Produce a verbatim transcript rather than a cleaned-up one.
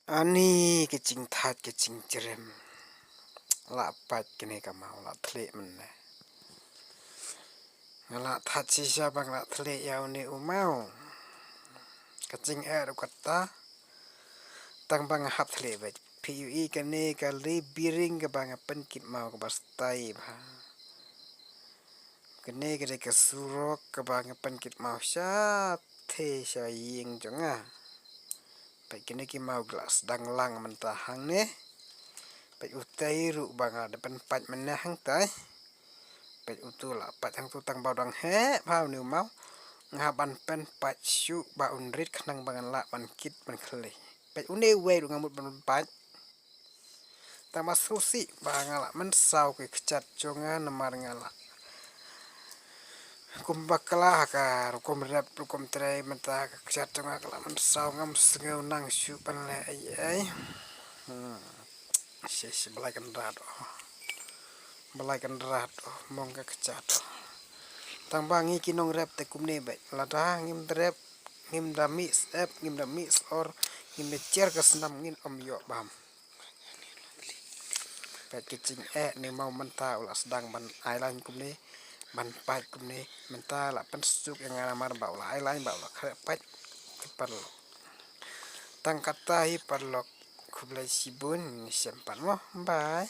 Ani ka jingthait ka jingchirim. La pat kane ka maw la thleh mynne. Nga la thait shisha ba nga la thleh ïa une u maw. Ka jingeh ruh kata. Tang ba nga hap thleh beit. Phi ïohi kane ka li biring kaba nga pynkit maw kaba stai bha. Kane ka dei ka surok kaba nga pynkit maw sha the sha ïing jong nga. Peit kine ki maw ki la sdang lang mynta hangne. Peit utei ruh ba nga da pynpait mynne hangtai. Peit utu la pait hangtu tang ba u dang heh bha une u maw. Nga ban pynpait shuh ba un rit khnang ba ngan lah ban kit ban khlieh. Peit une uwei ruh nga mut ban pynpait. Tang ba sngewsih ba nga la mynsaw ki kjat jong nga namar nga la kum bakla ha ka rukom rep rukom trei mynta ka kjat jong nga ka la mynsaw ngam sngew nang shuh ban leh ei ei. Hmm. Shi shi Blei Kynrad oh. Blei Kynrad oh mong ka kjat oh. Tang ba ngi ki nongrep te kumne beit lada ngim da rep ngim da mih sep ngim da mih sor ngim da jer ka snam ngin ym ïoh bam. Peit ki jingeh ne maw mynta u la sdang ban ai lain kumne ban pait kumne mynta la pynsuk ïa nga namar ba u la ai lain ba u la khreh pait. Ki paralok. Tang kata hi paralok khublei shibun ngi shem pat mo bye.